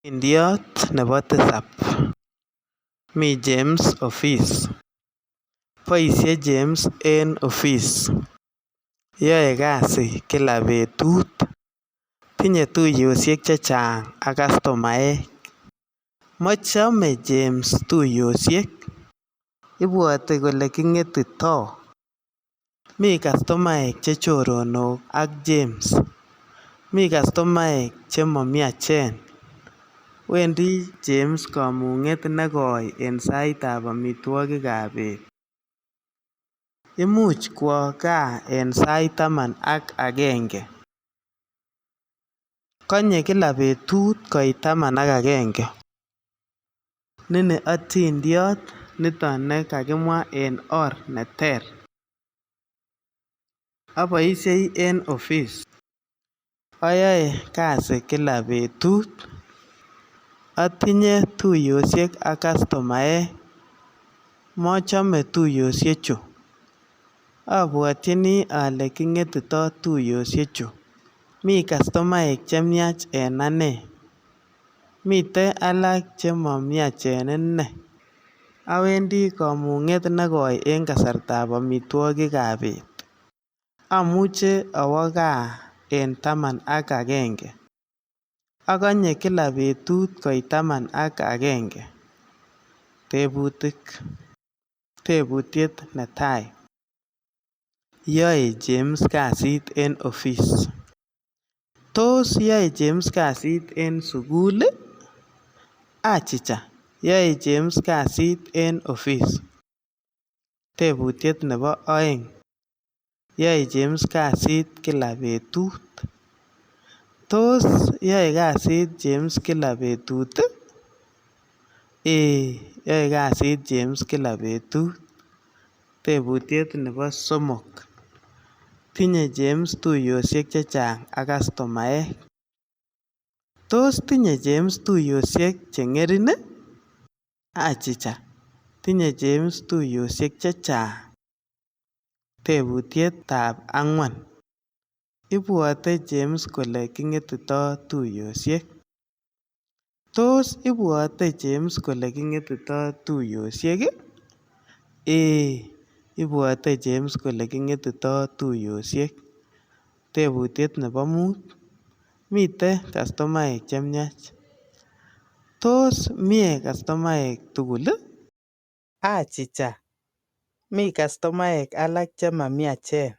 Otindiot nebo tisap. Mi James ofis. Boisie James en ofis. Yoe kasi kila betut. Tinye tuiyosiek chechang ak kastomaek. Mochome James tuiyosiek. Ibwati kole kingetitoo. Mi kastomaek che choronok ak James. Mi kastomaek chemomiachen. Wendi James kamung'et nekoi en saitab amitwogikab beet. Imuch kwo gaa en sait taman ak agenge. Konye kila betut koit taman ak agenge. Nini otindiot nito ne kakimwa en or neter. Aboishei en ofis. Ayoe kasi kila betut. Atinye tuiyosiek ak kastomaek. Mochome tuiyosiechu. Abwatyini ale kingetitoo tuiyosiechu. Mi kastomaek chemyach en anee. Miten alak chemomiachen inne. Awendi kamung'et nekoi en kasartab amitwogikab beet. Amuche awo gaa en taman ak agenge. Akonye kila betut koit taman ak agenge. Tebutik. Tebutiet netai. Yoe James kasit en ofis. Tos yoe James kasit en sukul? Achicha, yoe James kasit en ofis. Tebutiet nebo oeng. Yoe James kasit kila betut. Tos yoe kasit James kila betut? Eeh, yoe kasit James kila betut. Tebutiet nebo somok. Tinye James tuiyosiek chechang ak kastomaek. Tos tinye James tuiyosiek cheng'ering? Achicha, tinye James tuiyosiek chechang. Tebutietab ang'wan. Ibwote James kole kingetitoo tuiyosiek. Tos ibwote James kole kingetitoo tuiyosiek? Eeh, ibwote James kole kingetitoo tuiyosiek. Tebutiet nebo muut. Miten kastomaek chemyach. Tos mie kastomaek tugul? Achicha, mi kastomaek alak chemamiachen.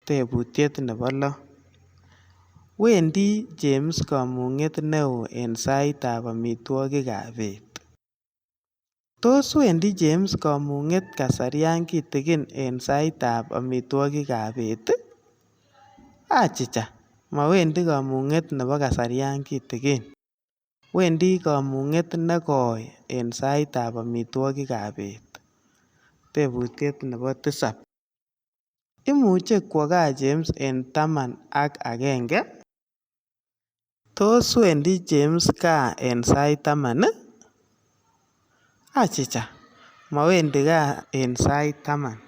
Tebutiet nebo loo. Wendi James kamung'et neo en saitab amitwogikab beet. Tos wendi James kamung'et kasaryan kitikin en saitab amitwogikab beet? Achicha, mowendi kamung'et nebo kasaryan kitikin. Wendi kamung'et nekoi en saitab amitwogikab beet. Tebutiet nebo tisap. Imuche kwo gaa James en taman ak agenge? Tos wendi James gaa en sait taman? Achicha, mowendi gaa en sait taman.